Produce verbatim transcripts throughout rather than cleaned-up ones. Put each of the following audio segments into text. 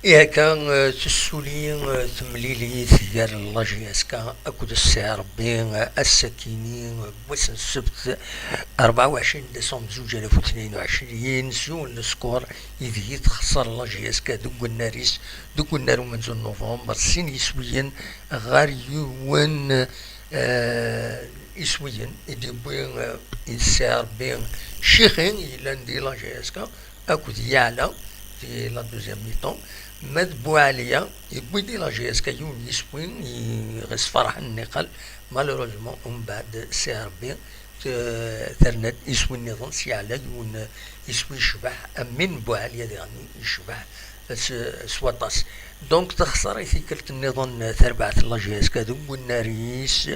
Ihi akka, eh, tessuli, eh, temlilit gar la J S K akked Ssi Ṛebbi, eh, ass-akini, eh, wass n ssebt, rebɛa u ɛecrin décembre zuǧ alaf u tnin u ɛecrin, s yiwen n score ideg i texṣer la J S K deg unnar-is, deg unnar umenzu n novembre, sin yiswiyen ɣer yiwen, eh, iswiyen i d-yewwi, eh, Ssi Ṛebbi Cixi yellan di la J S K, akked Yaɛla di la deuxième mi-temps, ma d Buɛaliya yewwi-d i la J S K yiwen n yiswi i ɣ-isferḥen niqal, malheureusement umbeɛd Ssi Ṛebbi t-, terna-d iswi nniḍen s Yaɛla, yiwen iswi yecbeḥ, am win n Buɛaliya diɣen yecbeḥ s, s waṭas. Donc texṣer i tikkelt nniḍen tarbaɛt n la J S K deg unnar-is,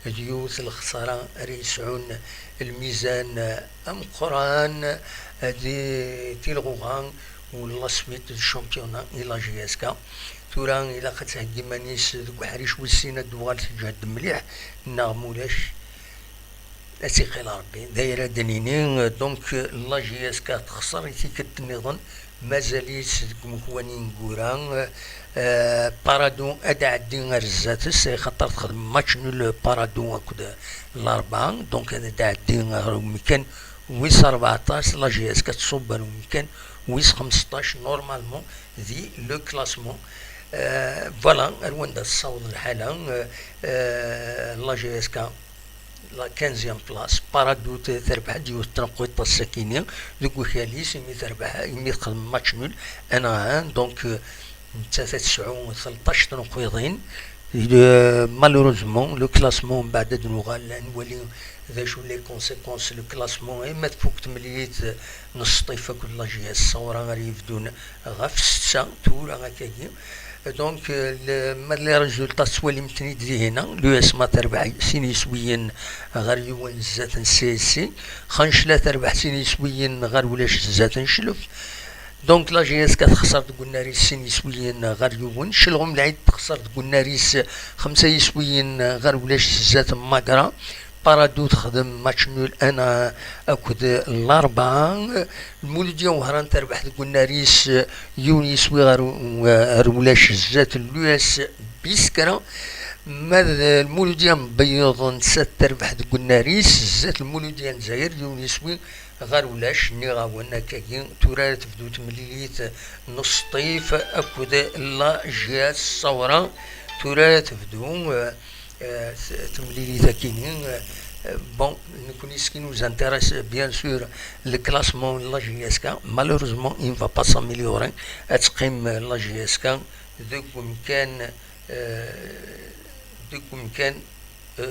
d yiwet n lexṣara ara yesɛun lmizan ameqqran di tilɣuɣa u la suite du championnat i la J S K. Tura ilaq ad theggi iman-is deg uḥric wis sin ad d-tuɣal teǧhed mliḥ, neɣ mulac ad tt-iqqil Ṛebbi. D ayen ara d-nini. Donc la J S K texṣer i tikkelt nniḍen, mazal-itt deg umekwan ineggura. Eh, Paradou ad iɛeddi ar zdat-s, axaṭer texdem match nul Paradou akked Larebɛa, donc ad iɛeddi ɣer umkan wis rbeɛṭac, la J S K ad tṣubb ar umkan wis xmesṭac, normalement di le classement. Eh, voilà, ar wanda tessaweḍ lḥala, eh, eh, la J S K la quinzième place, Paradou terbeḥ-d yiwet n tneqqiḍt ass-akini deg wakal-is, imi terbeḥ, imi texdem match nul, un à un, donc, euh, nettat ad tesɛu tleṭṭac tneqqiḍin. Euh, malheureusement, le classement, mbeɛd ad nuɣal ad nwali d acu les conséquences, le classement, imi ad tfuk temlilit, euh, n Sṭif akked la J S Saoura ara yebdun ɣef ssetta tura akkagi. Donc, euh, le, ma les résultats tettwalim-ten-id dihina, l'U S M A terbeḥ sin yiswiyen ɣer yiwen zdat n C S C, Xancla terbeḥ sin yiswiyen ɣer ulac zdat n Cclef. Donc, la J S K texṣer deg unnar-is sin yiswiyen ɣer yiwen, Celɣum Lɛid texṣer deg unnar-is xemsa yiswiyen ɣer ulac zdat n Magra. Paradou texdem match nul un à un akked Larebɛa. Lmuludya Wehran terbeḥ deg unnar-is yiwen yiswi ɣer, ɣer ulac zdat n l'U S Biskra. Ma d Lmuludya n Beyyeḍ nettat terbeḥ deg unnar-is zdat Lmuludya n Zzayer yiwen yiswi ɣer ulac. Nniɣ-awen akkagi, tura ara tebdu temlilit n Sṭif akked la J S Saoura. Tura ara tebdu, eh, eh, s-, temlilit akini, eh, eh, bon, nekkni ce qui nous intéresse, bien sûr, le classement n la J S K. Malheureusement, il ne va pas s'améliorer. Ad teqqim, eh, la J S K deg umkan, eh, deg umkan, eh,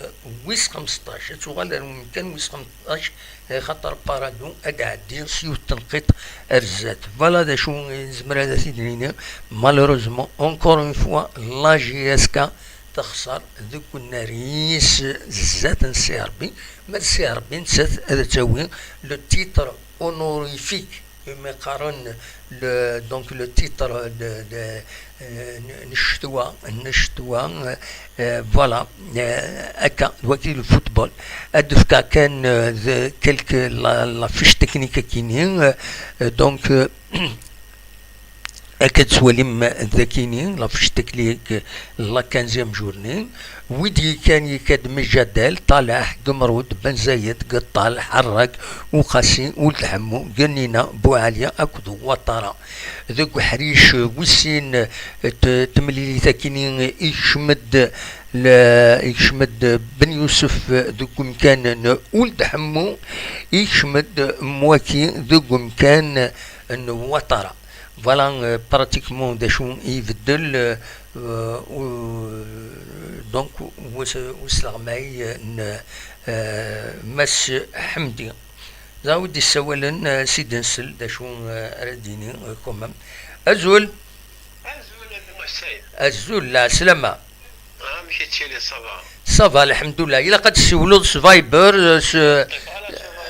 wis xmesṭac. Ad tuɣal ar umkan wis xmesṭac, eh, xaṭer Paradou ad d-ɛeddi s yiwet n tenqiḍt ar zdat. Voilà d acu i nezmer ad t-id-nini. Malheureusement, encore une fois, la J S K texṣer deg unnar-is zdat n Ssi Ṛebbi. Ma d Ssi Ṛebbi nettat ad tawi le titre honorifique, imi qqaren le, donc le titre de, de, euh, n, n ccetwa, n ccetwa, euh, euh, voilà, euh, akka, d wagi le football. Ad d-fkeɣ kan, euh, de quelques, la, la fiche technique akini, euh, euh, donc, euh, Akka tettwalim dakini, la fiche technique, la quinzième journée. Wid yekkan, yekka-d Mejadel, Talaḥ, Gemrud, Ben Zayed, Geṭṭal, Ḥerrak, Uqasi, Uld Ḥemmu, Gennina, Buɛali akked Watara. Deg uḥric wis sin, t-, temlilit akini, ikcem-d le-, ikcem-d Ben Yusef deg umkan n Uld Ḥemmu, ikcem-d Mwaki deg umkan n Watara. Voilà, euh, pratiquement d acu i ibeddel, euh, euh, u-, donc, us-, usleɣmay n, euh, Mass Ḥemdi. Da wi d-issawalen, euh, Sidi Nsel, d acu, euh, ara d-yini, euh, quand même. Azul! Azul, a Mass Saïd. Azul, la slama. Amek i ttili, ça va? Ça va, lḥemdullah. Ilaq ad tessiwleḍ s Viber, euh, s,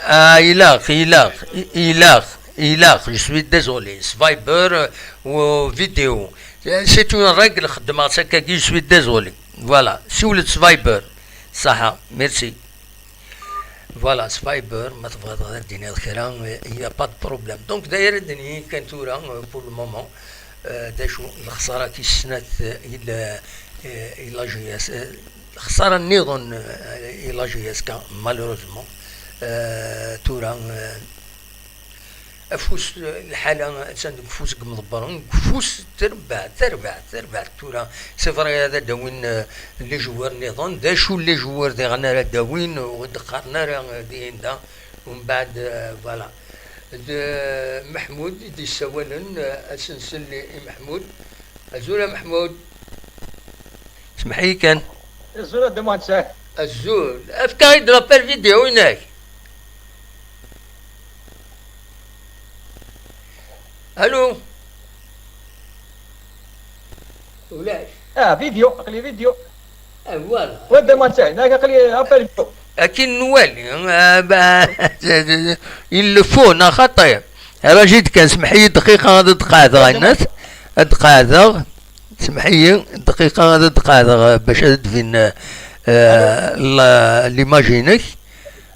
ah, ilaq, ilaq, i-, ilaq, ilaq, je suis désolé. S Viber, euh, ou vidéo. Euh, c'est une règle, xeddmeɣ-tt akkagi, je suis désolé. Voilà, siwlet s Viber. Ṣaḥa, merci. Voilà, s Viber, ma tebɣiḍ ad d-tiniḍ kra, euh, il y a pas de problème. Donc, d'ailleurs, d-nini kan tura, euh, pour le moment. Eh, d acu lexsara tis snat, eh, i la, eh, i la J S, eh, lexsara nniḍen, eh, i la J S K, malheureusement. Eh, tura, eh, afus, eh, lḥala attan deg ufus n yimḍebbren, deg ufus terbaɛt, terbaɛt, terbaɛt. Tura, c'est vrai, ad d-awin, eh, les joueurs nniḍen. D acu les joueurs diɣen ara d-awin, ur d-qqaren ara, eh, dihin da. Umbeɛd, eh, voilà. D, eh, Meḥmud i d-yessawalen, eh, ad s-nsel i, i Meḥmud. Azul a Meḥmud. Semmeḥ-iyi kan. Azul a Dda Muḥend Saɛid. Azul. Efk-aɣ-id l'appel vidéo-inek. Allô? Ulac. Ah, vidéo, aql-i vidéo. Ah, voilà. Wa Dda Muḥend Saɛid, nekk aql-i appel vidéo. Akin nwali, ah, ba-, il le faut, neɣ xaṭi. Raji-d kan, semmeḥ-iyi dqiqa ad d-qeɛdeɣ, Anas. Ad d-qeɛdeɣ. Semmeḥ-iyi dqiqa ad d-qeɛdeɣ, eh, bac ad d-tbin, eh, la, l'image-inek.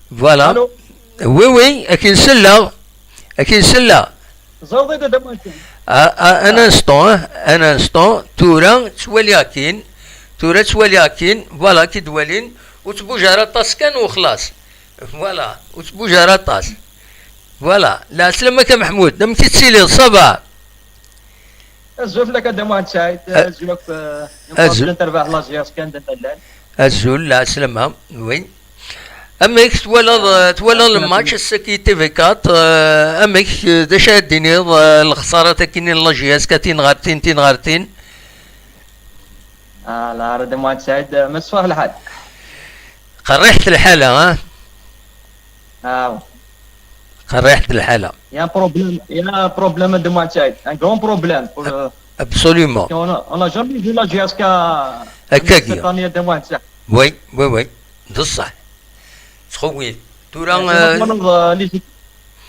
Voilà. Allô? Oui, oui, akin selleɣ. Akin selleɣ. Ẓeṛ-d a Dda Muḥend. Ah, ah, un instant, hein, un instant. Tura ttwaliɣ akin. Tura ttwaliɣ akin. Voilà, ki d-walin. Ur ttbuj ara aṭas kan u xlaṣ. Voilà, ur ttbuj ara aṭas. Voilà, lɛeslama-k a Meḥmud, amek i tettiliḍ, ça va? Azul fell-ak a Dda Muḥend Saɛid, a-, azul akk, eh, azul. Imqablen terbaɛt la J S K anda ma llan. Azul, lɛeslama, oui. Amek twalaḍ, ah, twalaḍ lɛeslama lmatch ass-agi T V quatre, eh, amek, eh, d acu ara d-tiniḍ, eh, lexsarat akkin n la J S K tin ɣer tin, tin ɣer tin? Ah, la, a Dda Muḥend Saɛid, eh, ma tṣfaḥ lḥal. Qerriḥet lḥala, ha? Ah. Qerriḥet lḥala. Il y a un problème, il y a un problème de Dda Muḥend Saɛid. Un grand problème. Pour, euh, absolument. On a, on a jamais vu la J S K akkagi cette année a Dda Muḥend Saɛid. Oui, oui, oui. D ṣṣeḥ. Ttxewwil. Tura, eh, euh, ma twalaḍ, euh, les équipes,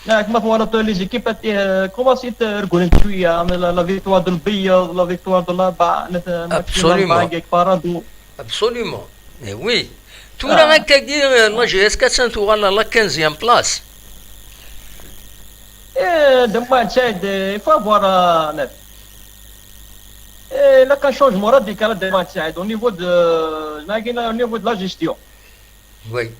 yak ma twalaḍ, euh, les équipes, euh, commencent à regretter شوية, la, la victoire de Lbeyyeḍ, la victoire de l'Arbaɛa, net, euh, match de absolument. L'Arbaɛa, quelque part, donc. Absolument. Eh oui. Tura, ah, akkagi, eh, la J S K attan tuɣal à la quinzième place. Eh, Dda Muḥend Saɛid, eh, il faut avoir, euh, net. Eh, ilaq un changement radical a Dda Muḥend Saɛid au niveau de, euh, au niveau de la gestion. Oui.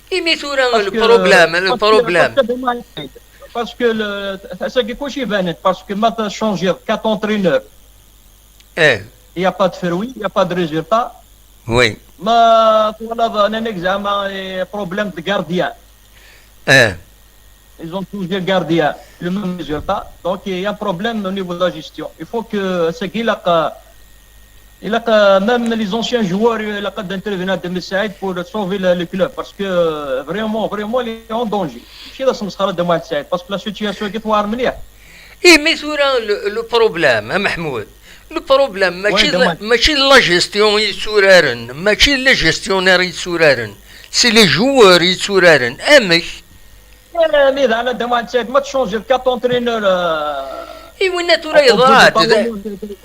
Imi tura parce que, le problème, le parce que, problème. Parce que Dda Muḥend Saɛid, parce que le, ass-agi kullec iban-d, parce que ma tchangiḍ quatre entraîneurs, eh, il y a pas de fruit, il y a pas de résultat. Oui. Ma twalaḍ, nnan-ak zeɛma, eh, problème de gardien. Eh. Ils ont changé le gardien, le même résultat. Donc, il y a un problème au niveau de la gestion. Il faut que, ass-agi, ilaq, ilaq, même les anciens joueurs, ilaq ad intervenir Dda Muḥend Saɛid pour sauver le, le club. Parce que, euh, vraiment, vraiment, il est en danger. Mačči d asmesxer a Dda Muḥend Saɛid, parce que la situation-agi tewɛer mliḥ. Imi tura le, le problème, a Meḥmud, le problème, mačči d, mačči d la gestion i yetturaren, mačči d les gestionnaires i yetturaren, c'est les joueurs i yetturaren. Amek? Eh, mi daɣen a Dda Muḥend Saɛid, ma tchangiḍ quatre entraîneurs, euh, i winna tura yeḍra-d,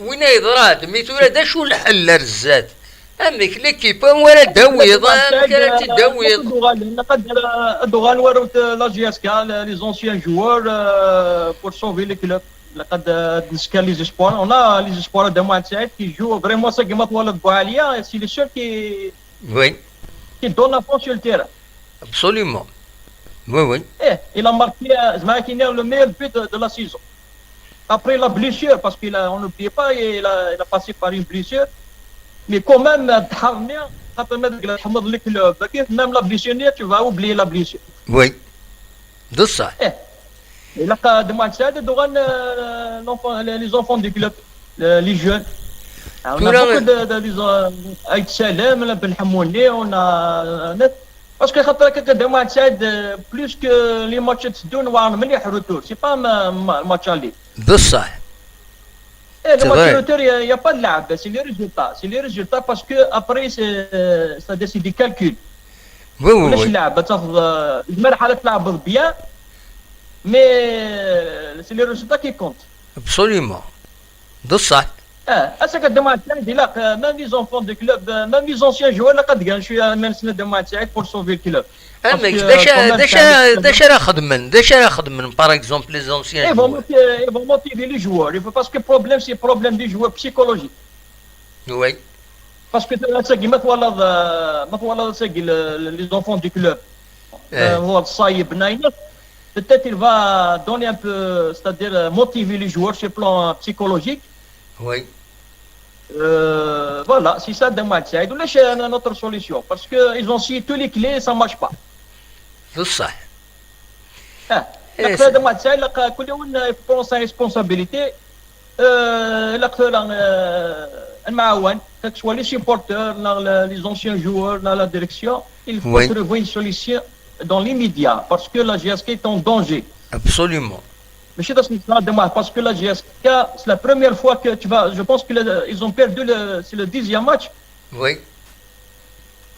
winna yeḍra-d, mi tura d acu lḥel ar zdat? Amek l'équipe, anwa ara d-tawiḍ, amek ara tt-id-tawiḍ? Ad uɣalen, ad uɣalen warraw n la J S K, les anciens joueurs, euh, pour sauver le club. Ilaq ad, ad nesker les espoirs. On a les espoirs a Dda Muḥend Saɛid qui jouent vraiment, ass-agi ma twalaḍ Boualiya, c'est le seul qui, oui, qui donne à fond sur le terrain. Absolument. Oui, oui. Eh, il a marqué, euh, zeɛma akken, le meilleur but de, de la saison. Après la blessure, parce qu'il a, on n'oublie pas, il a, il a passé par une blessure. Mais quand même, euh, tḥerrni, xaṭer ma deg la tḥemmleḍ le club, même la blessure, tu vas oublier la blessure. Oui. D ṣṣeḥ. Eh. Ilaq a Dda Muḥend Saɛid ad uɣalen, euh, l'enfant, les, les enfants du club, euh, les jeunes. Ah, on a tura beaucoup de, de, des, euh, Aït Salem, Ben Ḥemmouni, on a, euh, net. Parce que xaṭer akka a Dda Muḥend Saɛid, euh, plus que les matchs tteddun, weɛren mliḥ retour. C'est pas un, un match aller. D ṣṣeḥ. Eh, le match retour, il y a, il y a pas de lɛeb, c'est les résultats. C'est les résultats parce que après, c'est, euh, c'est-à-dire, c'est des calculs. Oui, oui, oui. Ulac lɛeb, ad tafeḍ, euh, lemmer ḥala tleɛbeḍ bien, mais, euh, c'est les résultats qui comptent. Absolument. D ṣṣeḥ. Ah, ass-agi a Dda Muḥend Saɛid, ilaq, euh, même les enfants du club, euh, même les anciens joueurs, ilaq ad d-gan cwiya iman-nsen a Dda Muḥend Saɛid pour sauver le club. Amek, d acu, d acu, d acu ara xedmen, d acu ara xedmen, par exemple, les anciens joueurs? Ils vont motiver, ils vont motiver les joueurs. Il faut, parce que problème, c'est problème des joueurs psychologiques. Oui. Parce que, euh, c'est qui, ma twalaḍ, euh, ma twalaḍ, c'est qui, le, le, les enfants du club. Euh, voilà, ça y est, Benaïna. Peut-être il va donner un peu, c'est-à-dire, euh, motiver les joueurs sur le plan, euh, psychologique. Oui. Euh, voilà, c'est ça, Dda Mohamed Saïd. Ou là, c'est une autre solution. Parce que ils ont essayé toutes les clés, ça ne marche pas. C'est ça. Ah, eh, la Dda Mohamed Saïd, la, كل يوم, euh, il prend sa responsabilité. Euh, la, euh, المعاون, que ce soit les supporters, la, la, les anciens joueurs, la, la direction, il faut trouver une solution dans l'immédiat. Parce que la J S K est en danger. Absolument. Mais c'est ça, Dda Mohamed, parce que la J S K, c'est la première fois que tu vas, je pense que le, ils ont perdu le, c'est le dixième match. Oui.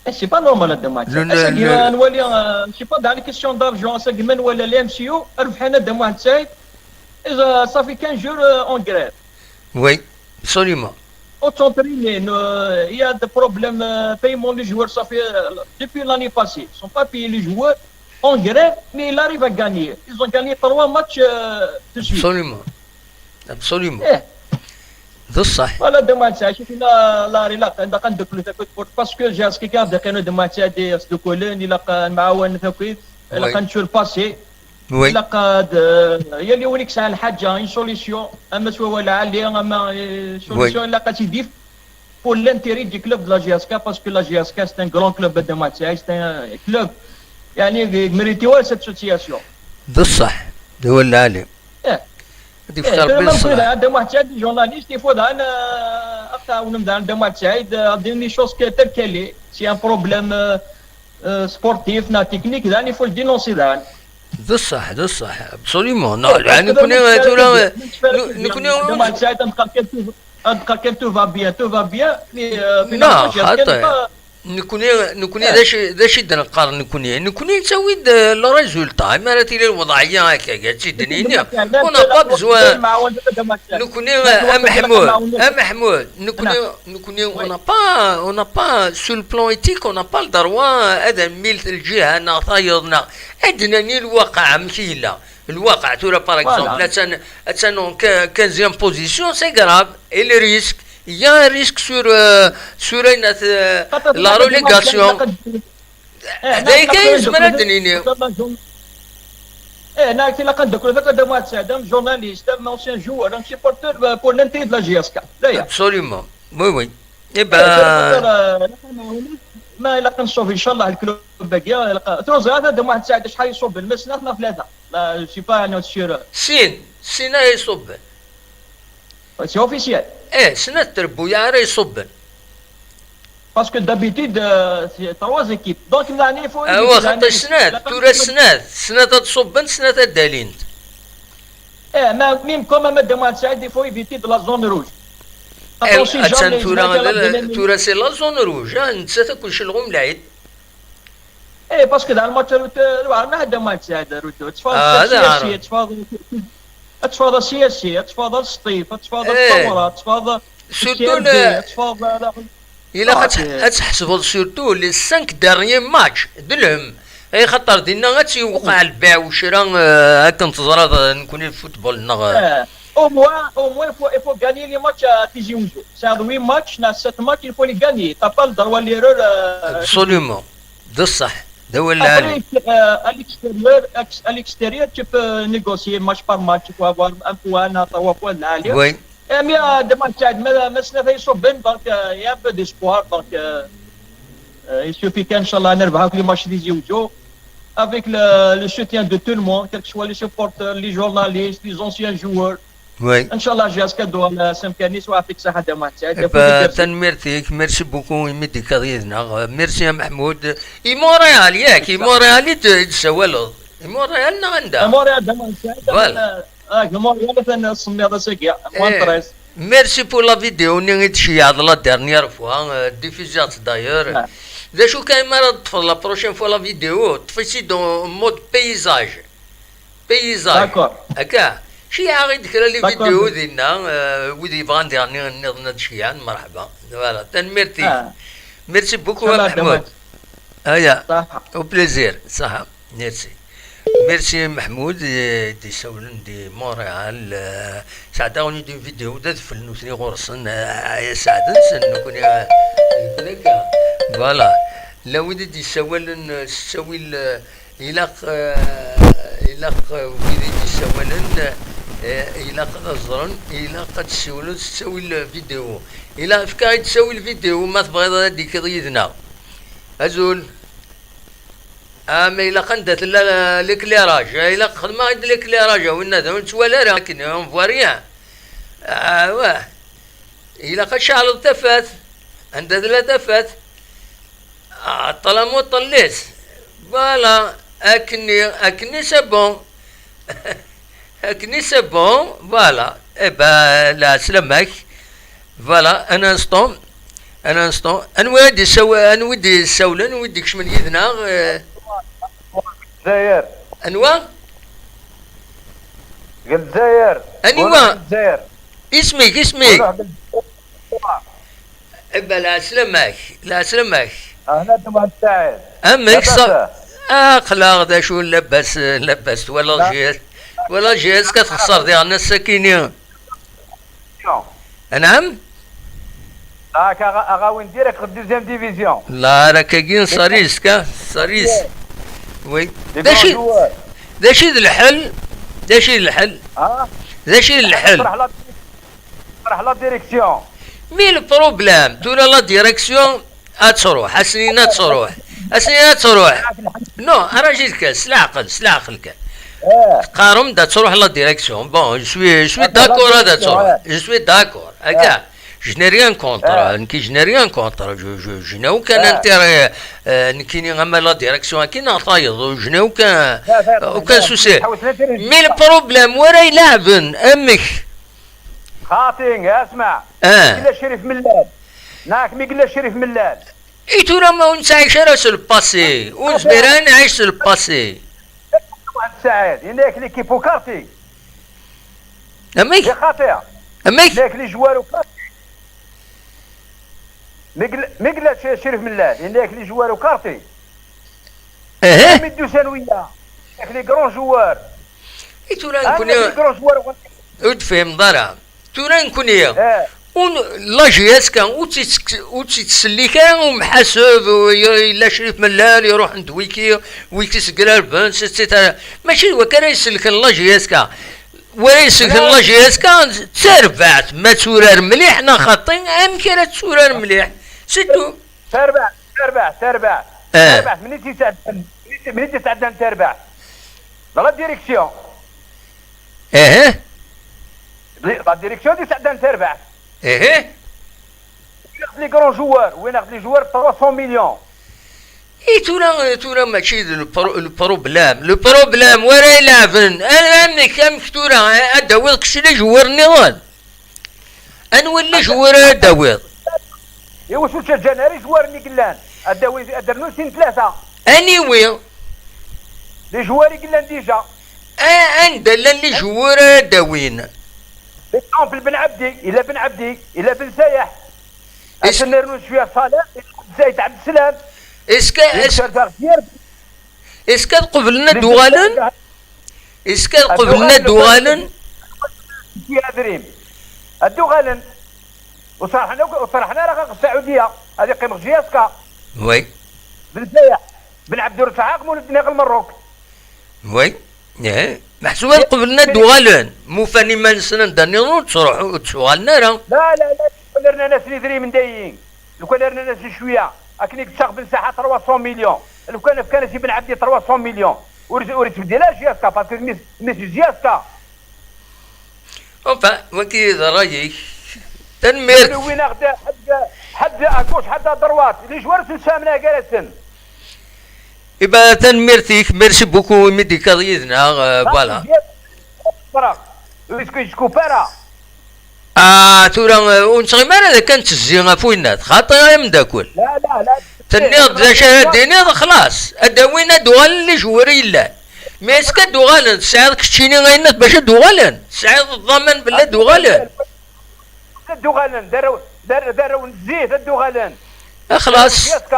Eh, c'est pas normal, Dda Mohamed Saïd. Le, le, نولي, euh, c'est pas dans les questions d'argent, c'est que même, voilà, les M C O, ربحنا, Dda Mohamed Saïd, ils, euh, ça fait quinze jours, euh, en grève. Oui, absolument. Autant traîner, euh, il y a des problèmes, euh, paiement des joueurs, ça fait, euh, depuis l'année passée. Ils sont pas payés les joueurs en grève, mais ils arrivent à gagner. Ils ont gagné trois matchs, euh, de suite. Absolument. Absolument. Eh. D ṣṣeḥ. Voilà, Dda Mohamed Saïd, شوف, لا، لا، لا، لا، ندخلو في كود بورت، parce que j'ai expliqué, Dda Mohamed Saïd, c'est de Colin, il a un معاون في كود, il a un sur le passé. Oui. Il a, euh, il y a les Onyx, un حاجة, une solution, أما سوا ولا علي, أما, euh, solution, il a قد يديف. Pour l'intérêt du club de la J S K, parce que la J S K, c'est un grand club, Dda Mohamed Saïd, c'est un club, يعني, mérité, ouais, cette situation. D ṣṣeḥ, d awal lɛali. Eh. Ad yefk Rebbi ṣṣeḥ. Dda Mohamed Saïd, journaliste, il faut, euh, أخ, ونمدان, Dda Mohamed Saïd, euh, des choses que telles qu'elles est. C'est un problème, euh, euh, sportif, na technique, dan, il faut le dénoncer, dan. D ṣṣeḥ, d ṣṣeḥ, absolument. Non, eh, nekkni, tura, nekkni, Dda Mohamed Saïd, ad neqqar kan tout va bien, tout va bien, mais, euh, finalement, xaṭi. Nekkni, nekkni, d acu, d acu i d-neqqar nekkni? Nekkni nettawi-d, euh, le résultat. Imi ara tili lweḍɛiyya akka, ad tt-id-nini. On n'a pas besoin. Nekkni, a Meḥmud, a Meḥmud, nekkni, nekkni, on n'a pas, on n'a pas, sur le plan éthique, on n'a pas le droit ad nmil lǧiha neɣ tayeḍ neɣ ad d-nini lwaqiɛ amek yella. Lwaqiɛ tura, par exemple, attan, attan en quinzième position, c'est grave. Et le risque, il y a un risque sur, euh, sur une, euh, la relégation. D ayen kan yezmer ad d-nini. Eh, nekkni ilaq ad neddukkel, d journaliste, d ancien joueur, d supporter, euh, pour l'intérêt de la J S K. Absolument. Oui, oui. Eh ben, ma ilaq ad nṣubb, inchallah, le club-agi, ilaq, teẓriḍ, Dda Mohamed Saïd, acḥal iṣubben, ma snat neɣ tlata. Je suis pas sûr. Sin, sin ay iṣubben. C'est officiel. Eh, snat trebbuyaɛ ara iṣubben. Parce que d'habitude, euh, c'est trois équipes. Donc, il faut éviter, xaṭi, snat, tura snat, snat ad ṣubben, snat ad d-alint. Eh, même, même quand même, Dda Mohamed Saïd, il faut éviter de la zone rouge. Attention, attan jamais, tura, tura c'est la zone rouge, ah, nettat akk ncel ɣum lɛid. Eh, parce que dans le match, euh, Dda Mohamed Saïd, euh, تفاضل, ah, C S C, تفاضل, تفاضل C S C, تفاضل سطيف, تفاضل الثورة, تفاضل surtout C R D, تفاضل. Ilaq ad tḥ-, ad tḥesbeḍ surtout les cinq derniers matchs d lhem. Ay xaṭer dinna ad tt-yewqeɛ lbiɛ u cra, euh, akken teẓraḍ, euh, nekkni football-nneɣ, euh. Eh, au moins, au moins, il faut, il faut gagner les matchs à Tizi Ouzou. C'est à huit matchs, na sept matchs, il faut les gagner. T'as pas le droit à l'erreur, euh. Absolument. D ṣṣeḥ. D awal lɛali. Après, euh, à l'extérieur, ex-, à l'extérieur, tu peux négocier match par match, tu peux avoir un point, na trois points, lɛali. Oui. Eh, mais, euh, Dda Mohamed Saïd, ma, ma snat ay iṣubben, donc, euh, il y a un peu d'espoir, donc, euh, euh, il suffit qu'Inchallah, on va les matchs des Tizi Ouzou, avec le, le soutien de tout le monde, quels que soient les supporters, les journalistes, les anciens joueurs. Oui. Inchallah, jusqu'à demain, la semaine qui vient, soit avec ça, Dda Mohamed Saïd. Eh ben, tanemmirt-ik, merci beaucoup, imi d-tekkaḍ yid-neɣ. Euh, merci à Mahmoud. I Montréal, yak, i Montréal i d-, i d-tessawaleḍ. I Montréal neɣ anda? À Montréal, Dda Mohamed Saïd. Voilà. Ah, Montréal, atan semmiḍ ass-agi, eh, moins treize. Merci pour la vidéo-nni i d-tceyyɛeḍ la dernière fois, euh, diffusiɣ-tt d'ailleurs. Ah. D acu kan, mi ara d-teṭṭfeḍ la prochaine fois la vidéo, ṭṭef-itt-id en mode paysage. Paysage. D'accord. Akka. Ceyyɛeɣ-d kra les vidéos dinna, euh, wid yebɣan diɣen nniḍen ad ceyyɛen, merḥba. Voilà, tanemmirt-ik. Ah. Merci beaucoup, a Mahmoud. Aya. Au plaisir. Saha. Merci. Merci Mahmoud, eh, d-isawlen di Montréal. Eh, sɛeddaɣ-d une vidéo d adfel nutni ɣur-sen, eh, ay aseɛd-nsen, nekkni, eh, nekni akka. Voilà. La wid i d-isawalen, eh, s ttawil, eh, ilaq, eh, ilaq, eh, wid i d-isawalen, eh, ilaq ad ẓren, ilaq ad ssiwlen s ttawil, eh, vidéo. Ilaq, efk-aɣ-id ttawil vidéo, ma tebɣiḍ ad d-ikiḍ yid-neɣ. Azul. Ah, ma ilaq anda tella l'éclairage, ilaq xedmeɣ-id l'éclairage, a winna da ur nettwali ara, akken, on voit rien. Ah, wah. Ilaq ad tceɛleḍ tafat. Anda tella tafat? Ah, ṭṭlam uṭellis. Voilà, akkenni, akkenni c'est bon. Akkenni c'est bon, voilà. Eh ben, la, sslam-ak. Voilà, un instant. Un instant. Anwa i d-issaw-, anwa i d-issawlen, anwa i d-ikecmen yid-neɣ, eh? Lezzayer. Anwa? Deg Lezzayer. Aniwa? Ur ruḥ Lezzayer. Isem-ik, isem-ik? Ur ruḥ Lezzayer. Eh ben, la sslam-ak, la sslam-ak. Ahla Dewɛa Saɛid. Amek labas? Sa-, aql-aɣ d acu, labas, labas, twalaḍ jihaz, twalaḍ jihaz ka texṣer diɣen ass-akini. Anɛam? Rak aɣ-, aɣ-awin direct ɣer deuxième division. La, rakagi ça risque, hein, ça risque. Oui. D acu, d acu i d lḥel? D acu i d lḥel? Ah? D acu i d lḥel? Ferḥ la, ferḥ la direction. Mais le problème, tura la direction, ad truḥ, ass-nni ad truḥ, ass-nni ad truḥ. Non, arajit kan, s leɛqel, s leɛqel kan. Teqqarem-d ad truḥ la direction. Bon, je suis, je suis d'accord ad truḥ. Je suis d'accord. Akka, je n'ai rien contre, nekki, je n'ai rien contre. Je, je, je n'ai aucun intérêt, euh, nekkini ama la direction akkin neɣ tayeḍ, je n'ai aucun, aucun souci. Mais le problème, wara ileɛben, amek? Xaṭi, asma. Ah. Mi yella Crif Mellal. Nak mi yella Crif Mellal. I tura ma ur nettɛic ara s le passé, ur nezmir ara ad nɛic s le passé. Saɛid, yenna-yak l'équipe au quartier. Amek? Ya xaṭi. Amek? Yenna-yak les joueurs au quartier. Mi yella, mi yella Crif Mellal, yenna-yak les joueurs au quartier. Ehe. Mi d-usan wiyaḍ, yenna-yak les grands joueurs. I tura nekkni les grands joueurs. Ur d-tefhimeḍ ara. Tura nekkni, eh, un-, la J S K ur tt-, ur tt-yettsellik ara umḥaseb, yella Crif Mellal, iruḥen-d wiki, wiki seg Rarbens, et cetera. Mačči d wakka ara iselken la J S K. Wara iselken la J S K, d tarbaɛt, ma turar mliḥ neɣ xaṭi, amek ara turar mliḥ? C'est tout. Tarbaɛt, tarbaɛt, tarbaɛt. Eh. Tarbaɛt, mini t-yesɛeddan, mini t-yesɛeddan tarbaɛt. D la direction. Ehe. La direction d-yesɛeddan tarbaɛt. Ehe. Win aɣ-d les grands joueurs, win aɣ-d les joueurs trois cents millions. I tura, tura mačči d le pro-, le problème. Le problème, wara ileɛben, amek, amek tura, eh, ad d-tawiḍ kečč les joueurs nniḍen? Anwa les joueurs ara d-tawiḍ? Iwacu ur ttaǧǧan ara les joueurs-nni yellan? Ad d-awin, ad d-rnun sin tlata. Aniwi? Les joueurs i yellan déjà. A-, anda llan les joueurs ara d-awin? Par exemple, Ben Abdi, yella Ben Abdi, yella Ben Sayeḥ. Ad nernu cwiya Ṣaleḥ, Zayd Ɛebdeslam. Est-ce que, est-ce, est-ce que ad qeblen ad d-uɣalen? Est-ce que ad qeblen ad d-uɣalen? Ad d-uɣalen. Ur ṣerḥen akk, ur ṣerḥen ara ɣer Saɛudiya. Ad iqqim ɣer J S K. Oui. Ben Sayeḥ, Ben Abdurrezzaq, Mulud Nni ɣer Lmerruk. Oui. Eh, meḥsub ad qeblen ad d-uɣalen. Ma ufan iman-nsen anda nniḍen ur ttruḥ-, ur ttuɣalen ara. La, la, la, lukan rnan-asen idrimen dayi. Lukan rnan-asen cwiya. Akken i yettaɣ Ben Saḥa trois cents millions. Lukan fkan-as i Ben Abdi trois cents millions. Ur, ur yettbeddil ara J S K, parce que mmi-s, mmi-s J S K. Enfin, wagi d ṛṛay-ik. Tanemmirt. Win aɣ-d ḥedd, ḥedd à gauche, ḥedd à droite. Les joueurs ur ttemsefhamen ara gar-asen. Iba, tanemmirt-ik, merci beaucoup imi d-ikkaḍ yid-neɣ, euh, voilà. Ur yeskup ara. Ah, tura, euh, ur nettɣimi ara d akken ttezzi ɣef winnat, xaṭi ay ameddakel. La, la, la. Tenniḍ d acu ara d-tiniḍ, xlaṣ. Ad d-awin, ad d-uɣalen les joueurs yellan. Mais est-ce que ad d-uɣalen? Tesɛiḍ keččini ayen bac ad d-uɣalen? Tesɛiḍ ḍḍaman belli ad d-uɣalen? Ad d-uɣalen, d arraw, d arraw, d arraw n zzit, ad d-uɣalen. Ah, xlaṣ. J S K.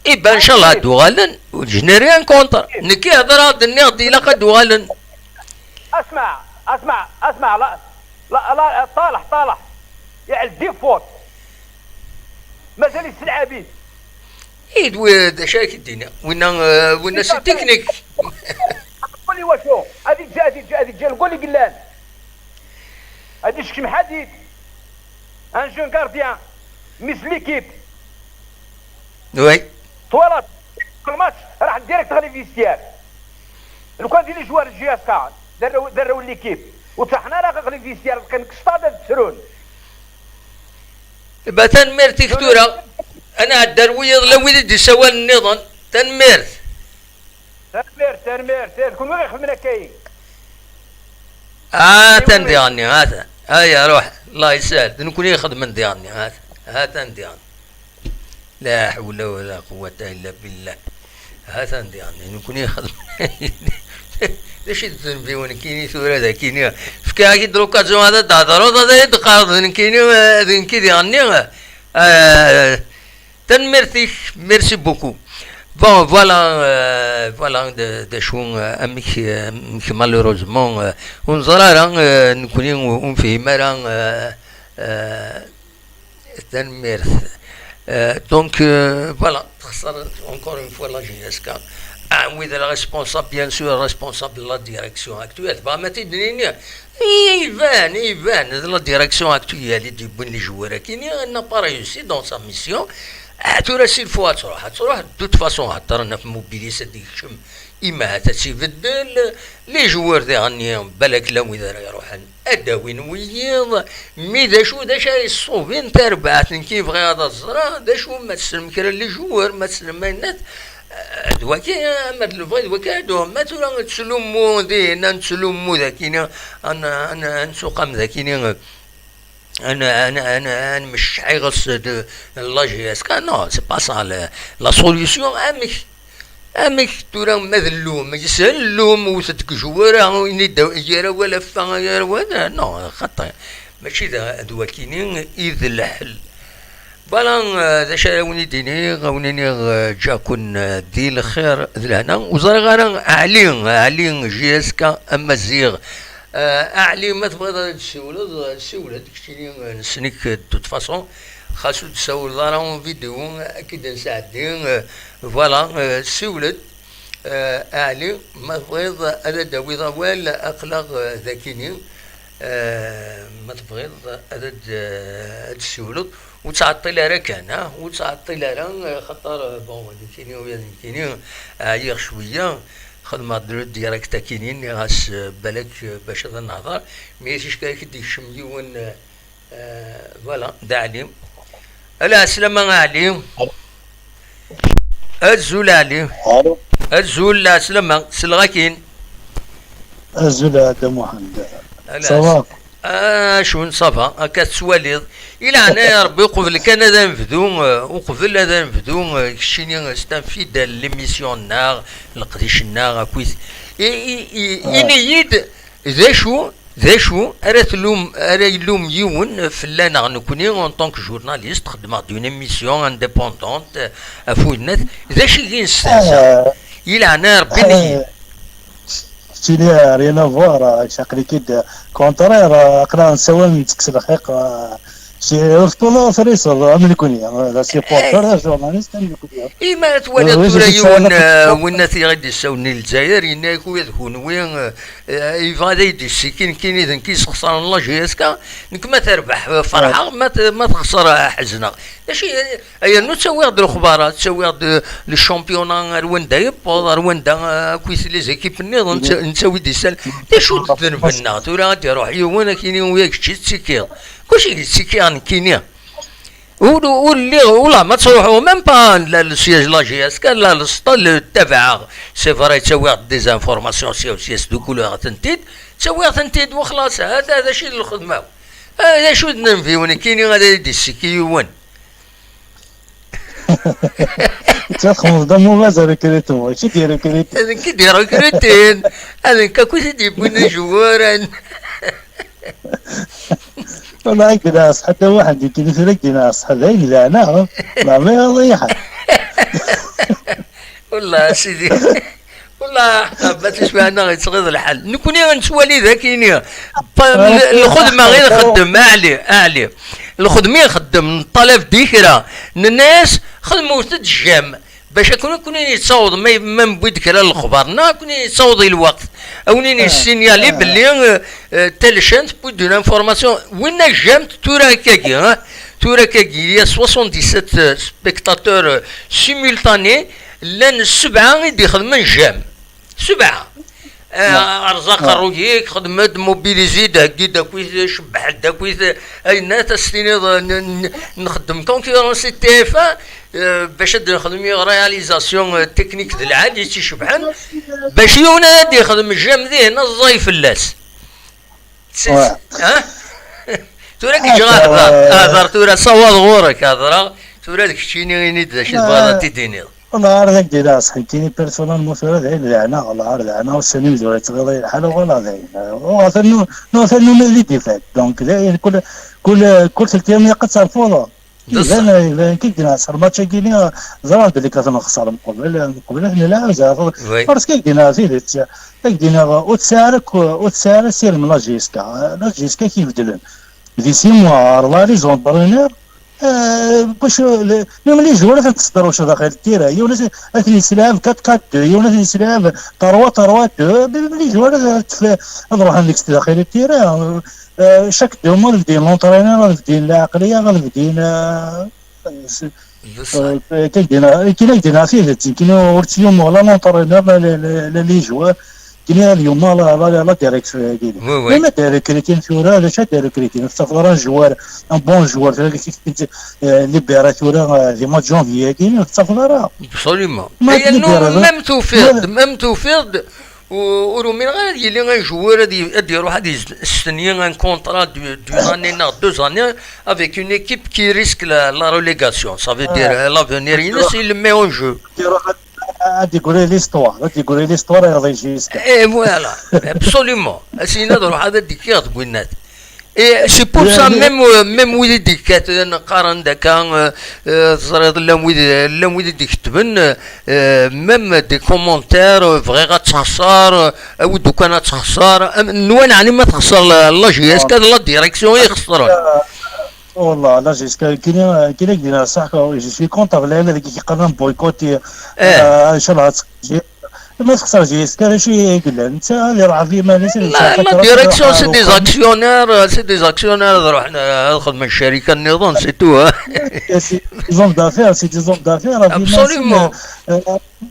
Iban, ncallah ad d-uɣalen, ur ǧǧen ara un contre. Nekk i hedreɣ-d, nniɣ-d ilaq ad d-uɣalen. اسمع، اسمع، اسمع، لا، لا، لا، طالح، طالح. يعل دي فوت. مازال يسلعبين. اي، d wi-, d acu ara k-id-iniɣ? Winna, eh, winna c'est technique. قول لي واشو؟ هذه تجي، هذه تجي، هذه تجي، قول لي قلان. هذه شكم حديد. Un jeune gardien. Miss l'équipe. Oui. Twalaḍ, كل ماتش راح ديريكت غير لي فيستيار. لو كان دي لي جوار جي اس كا، دراو، دراو ليكيب. وتحنا راه غير لي فيستيار، كان كستاد تسرون. Iban, tanemmirt-ik tura. Ad nɛeddi ar wiyaḍ, la wid i d-isawalen nniḍen. Tanemmirt. Tanemmirt, tanemmirt. Tanemmirt. Kunwi ixedmen akka-yi. Atan diɣenni, atan. Aya, ruḥ. Allah yesɛed. D nekkni ixedmen diɣenni, atan. Atan diɣenni. La hawla wala quwwata illa billah. Atan diɣenni, nekkni ixedmen. D acu i d ddnub-iw nekkini tura d akini? Fkiɣ-ak-id l'occasion ad d-thedreḍ, ad d-teqqareḍ d nekkini, eh, d nekki diɣenni. Eh, Tanemmirt-ik, merci beaucoup. Bon, voilà, euh, voilà d, d acu, euh, amek, euh, amek malheureusement, euh, ur neẓra ara, euh, nekkni ur, ur nefhim ara, euh, euh, tanemmirt. Euh, donc, euh, voilà, texṣer encore une fois la J S K. Ah, oui, de la responsable, bien sûr, responsable de la direction actuelle. Bah, ma t-id-nini, Iban, iban, d la direction actuelle i d-yewwin les joueurs-agi-nni, elle n'a pas réussi dans sa mission. Ah, tura s'il faut ad truḥ, ad truḥ, de toute façon, heddren ɣef Mobilis ad d-yekcem, imahat ad tt-ibeddel, les joueurs diɣenni, balak llan wid ara iruḥen, ad d-awin wiyiḍ, mi d acu, d acu ara yessubin tarbaɛt, nekk i bɣiɣ ad ẓreɣ, d acu ma tessnem kra n les joueurs, ma tessnem ayennat, d waki, ama d lebɣi d waki ara d-tuhmem, ma tura nettlummu dihin, ad nettlummu dagini, ad n-, ad n-, ad nettuqam dagini, ad n-, ad n-, ad n-, ad nmecceḥ iɣes de la J S K. Non, c'est pas ça la, la solution. Amek, amek tura ma d llum, yeshel llum, wwtet deg jwara, ini-d, gar awal affa, gar awal, non, xaṭi. Mačči d, d wakini i d lḥel. Voilà, euh, d acu ara wen-id-iniɣ, a wen-iniɣ, euh, ǧǧa-ken, euh, di lxir d lehna. Ur ẓriɣ ara Ɛli, Ɛli J S K amaziɣ. Euh, Ɛli, ma tebɣiḍ ad d-tsiwleḍ, siwel-d, keččini, euh, nessen-ik, euh, de toute façon. Xas ur d-tsawleḍ ara en vidéo, ad k-id-nesɛeddi, euh, voilà, euh, siwel-d. Euh, Ɛli, ma tebɣiḍ ad d-tawiḍ awal, aql-aɣ, euh, dagini. Euh, ma tebɣiḍ ad d-, ad d-tsiwleḍ, ur ttɛeṭṭil ara kan, ha? Ur ttɛeṭṭil ara, euh, xaṭer, euh, bon, nekkini ula d nekkini, euh, ɛyiɣ cwiya, xedmeɣ-d le direct akini, nniɣ-as, euh, balak, euh, bac ad nehḍer, mi ticki ad k-id-ikcem yiwen, euh, Euh, voilà, d Ɛli. Ala, ɛeslama a Ɛli. Azul a Ɛli. Alo. Azul, ɛeslama, selleɣ-akin. Azul a Dda Muḥend. Ala, ça va? Acu n ça va, akka tettwaliḍ. I leɛnaya Rebbi, uqbel kan ad nebdu, euh, uqbel ad nebdu, euh, keččini, c'est un fidèle l'émission-nneɣ, leqdic-nneɣ, akkit. I, i, i, ini-yi-d, d acu, d acu ara tlum, ara ilum yiwen fell-aneɣ nekkni, en tant que journaliste, xeddmeɣ-d une émission indépendante, euh, ɣef winnat, d acu i yi-nestehza? Ah. I leɛnaya Rebbi, nni-yi-d. Keččini, euh, rien à voir, euh, aql-ik-id, euh, contraire, euh, aql-aɣ nessawal nettekkes lxiq, euh, si, ur teṭṭuleḍ ur triseḍ, am nekkni, euh, d asupporter, d ajournaliste, am nekkni. I ma twaliḍ tura yiwen, euh, winnat i ɣ-d-yessawlen i Lezzayer, yenna-yak ula d kunwi, euh, Eh, yebɣa ad yi-d-yessikki, nekkini d nekk i yesxeṣren la J S K, nekk ma terbeḥ, eh, ferḥeɣ, ma t-, ma texṣer, eh, ḥezneɣ. D acu i, eh, yernu ttawiɣ-d lexbarat, ttawiɣ-d, eh, le championnat ar wanda yewweḍ, ar wanda, eh, akkit les équipes nniḍen, netta-, nettawi-d isal. D acu d ddneb-nneɣ? Tura ad d-iruḥ yiwen, ad k-yini, uya kečč i tettikkiḍ. Kuci i tettikkiɣ nekkini. Ur, ur lliɣ, ula ma ttruḥuɣ, même pas la, le siège la J S K, la le sta-, le tabaɛeɣ. C'est vrai, ttawiɣ-d des informations sya u sya, sdukkuleɣ-tent-id, ttawiɣ-tent-id, wexlaṣ, hata d acu i d lxedma-w. Ah, d acu d nnenbi-w, nekkini ad yi-d-issikki yiwen. Netta txedmeḍ d amugaz recrutement, mačči d recrutement. D nekk i d-recrutin, d nekk akk i t-id-yewwin d ijewwaren. Walahi, deg leɛṣeḥ, Dda Muḥend, nekkini tura deg leɛṣeḥ, d ayen leɛna, ha? Leɛmer iḍiḥen. Wallah a sidi. Wallah, ma tiswiɛin-a yettɣiḍ lḥal. Nekkni nettwali d akini. Pa- l- Lxedma i nxeddem, aɛli, aɛli. Lxedma i nxeddem, neṭṭalab di kra. Nenna-yas, xedmet-d jam. Bac akken nekkni nettaweḍ, ma, ma newwi-d kra n lexbar, neɣ akken yettaweḍ i lweqt. A win yessinyali belli, euh, euh, telle chaîne tewwi-d une information. Winna jam tura akkagi, hein? Tura akkagi, il y a soixante-dix-sept, euh, spectateurs, euh, simultanés. Llan sebɛa i d-ixedmen jam. Sebɛa. Ah, rẓ aqerruy-ik, xdem-d, mobilizi-d, heggi-d akkit, cebbeḥ-d akkit, ayen ad as-tiniḍ, n- n- nxeddem concurrence i T F un, euh, bac ad nexdem une réalisation, euh, technique d lɛali i tt-icebḥen, bac yiwen ad d-yexdem jam dihin, ẓẓay fell-as. Tis- Ouais. Hein? Tura ad k-ǧǧeɣ ahder, ahder tura, sawaḍ ɣur-k, hedreɣ, tura d keččini ini-d d acu tebɣiḍ ad t-id-tiniḍ. Wallah, ar d ak-d-iniɣ aṣeḥḥi, nekkini personnellement tura dayen leɛna, wallah, ar leɛna, ussan imezwura yettɣiḍ-iyi lḥal, wallah, dayen. Uɣeɣ tannumi, uɣeɣ tannumi d les défaites. Donc, dayen, kul, kul, kul telkam ilaq ad terfuḍ. Iban, iban, kif d-iniɣ, s lmatch-agi-ni, ẓriɣ belli kan nexṣer mqubel, mqubel ad nlɛab, ẓriɣ. Oui. Parce que ak-d-iniɣ tidet, ak-d-iniɣ, ur tesɛi ara k-, ur tesɛi ara sirem la J S K. La J S K ki ibeddlen. Di six mois, rebɛa les entraîneurs, euh, bac, le, même les joueurs ad ten-tesderwceḍ daxel tira. Yiwen ad, ad ten-yeslɛab quatre quatre deux, yiwen ad ten-yeslɛab trois trois deux, même les joueurs ad, ad, ad ruḥen deg-s daxel tira. Euh, chaque deux mois, ad bdin l'entraîneur, ad bdin lɛeqliya, ad bdin, euh, euh, kien ak-d-iniɣ, kien ak-d-iniɣ tidet, kien ur tt-yumeɣ la l'entraîneur, la, la, la, la les joueurs. Kini ad yumar la, la, la, la direction-agi. Oui, oui. Même ad d-recrutin tura, d acu ad d-recrutin? Ur tettafeḍ ara un joueur, un bon joueur, tura kif i t-, euh, libéra tura, euh, di mois de janvier-agi, ur tettafeḍ ara. Absolument. Ma et non, libéra, même tufiḍ, même tufiḍ, ur umineɣ ara ad yili un joueur ad y-, ad iruḥ ad yesteni un contrat du-, d'une année neɣ deux années avec une équipe qui risque la, la relégation. Ça veut dire, euh, l'avenir-ines, il le met en jeu. Ad d-igri l'histoire, ad d-igri l'histoire iḍ J S K. Et voilà, absolument. Asin ad ruḥ ad d-ikkiɣ deg winnat. Et c'est pour ça, même, euh, même wid i d-ikkaten, qqaren-d akka, euh, euh, teẓriḍ, llan wid, llan wid i d-ikettben, euh, même des commentaires, euh, bɣiɣ ad texṣer, euh, awi-d ukan ad texṣer. Am-, nwan ɛni ma texṣer la, la J S K, d la direction i ixesren. Wallah, la J S K, kini, kini ak-d-iniɣ ṣṣeḥ, je suis contre, bla ma deg-i yeqqaren boycott, eh, ncallah ad texṣer. Ma texṣer J S K, d acu i yellan? Netta ad iruḥ ɣef yiman-is, ad yesɛu la, la direction, c'est des actionnaires, c'est des actionnaires, ad ruḥen, ad xedmen ccarika nniḍen, c'est tout, hein. C'est des hommes d'affaires, c'est des hommes d'affaires, ɣef yiman-nsen. Absolument. Euh,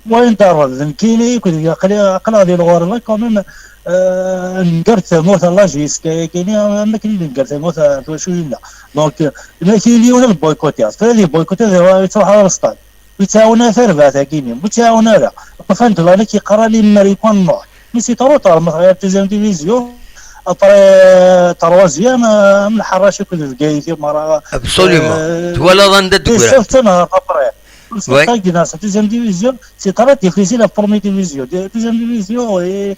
wayen d-rrden, nekkini, akked, aql-, aql-aɣ di lɣerba, quand même, euh, nger tamurt, la J S K, nekkini, am akken i d-nger tamurt, euh, ɣef wacu yella. Donc, euh, ma kien yiwen ad boycotter, tura ad iboycotter, ad iruḥ, ad iruḥ ɣer stade. Ur yettɛawan ara tarbaɛt-agi-nni, ur yettɛawan ara. Ṭṭef-d lanik yeqqar limmer yeqqar nruḥ. Mais c'est trop tard, ma tɣiḍ deuxième division, après, troisième, euh, am Lḥerrac akked Bgayet i merra. Absolument. Euh, twalaḍ anda d-ggran. Après. Ur s-agi-nneɣ, deuxième division, c'est très difficile la première division. De-, deuxième division, et,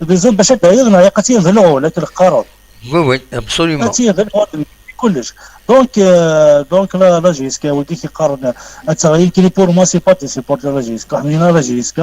deuxième, bac ad d-tawiḍ, neɣ ilaq ad tiliḍ d lɣul, akken qqaren. Oui, oui, absolument. Ad tiliḍ d lɣul, kullec. Donc, euh, donc, la, la J S K, wigi i qqaren, ad taɣ-, nekkini, pour moi, c'est pas des supporters de la J S K, ḥemmleɣ la J S K.